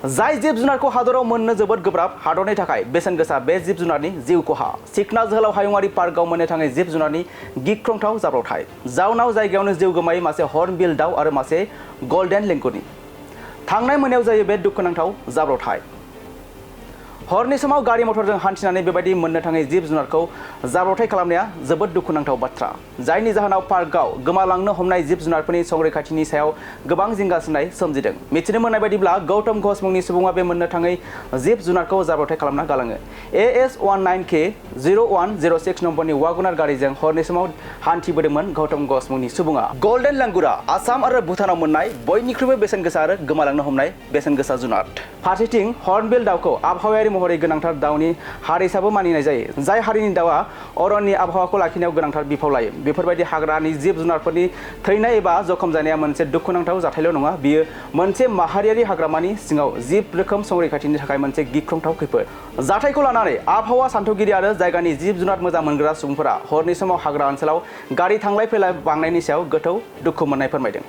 जाय जिब जुनारखौ हादराव मोननो जोबोद गोब्राब हादरनि थाखाय बेसेन गोसा बे जिब जुनारनि जिउ खहा सिखना जोहोलाव हायुङारि पार्कआव मोननो थाङै जिब जुनारनि गिख्रंथाव जाब्रबथाय जाउनाव जायगायावनो जिउ गोमायै मासे हर्नबिल दाउ आरो मासे गल्डेन लेंगुरनि थांनाय मोनायाव जायो बे दुखुनांथाव जाब्रबथाय हरनि समाव गारि मटरजों हान्थिनानै बेबायदि मोननो थाङै जिब जुनारखौ जाब्रबथाय खालामनाया जोबोद दुखुनांथाव बाथ्रा जायनि जाहोनाव पार्कआव गोमालांनो हमनाय जिब जुनारफोरनि संरैखाथिनि सायाव गोबां जिंगासिनाय सोमजिदों मिथिनो मोननाय बायदिब्ला गौतम घोष मुंनि सुबुङा बे मोननो थाङै जिब जुनारखौ जाब्रबथाय खालामना गालाङो AS19K0106 नम्बरनि वागनार गारिजों हरनि समाव हान्थिबोदोंमोन गौतम घोष मुंनि सुबुङा गल्डेन लेंगुरा आसाम आरो भुटानाव मोननाय बयनिख्रुइबो बेसेन गोसा आरो गोमालांनो हमनाय बेसेन गोसा जुनार फारसेथिं हर्नबिल दाउखौ आबहावायारि महरै गोनांथार दाउनि हारि हिसाबै मानिनाय जायो जाय हारिनि दाउआ अरननि आबहावाखौ लाखिनायाव गोनांथार बिफाव लायो बेफोरबायदि हाग्रानि जिब जुनारफोरनि थैनाय एबा जखम जानाया मोनसे दुखुनांथाव जाथायल' नङा बियो मोनसे माहारियारि हाग्रामानि सिङाव जिब रोखोम संरैखाथिनि थाखाय मोनसे गिख्रंथाव खैफोद जाथायखौ लानानै आबहावा सानथौगिरि आरो जायगानि जिब जुनार मोजां मोनग्रा सुबुंफोरा हरनि समाव हाग्रा ओनसोलाव गारि थांलाय फैलाय बांनायनि सायाव गोथौ दुखु मोननाय फोरमायदों।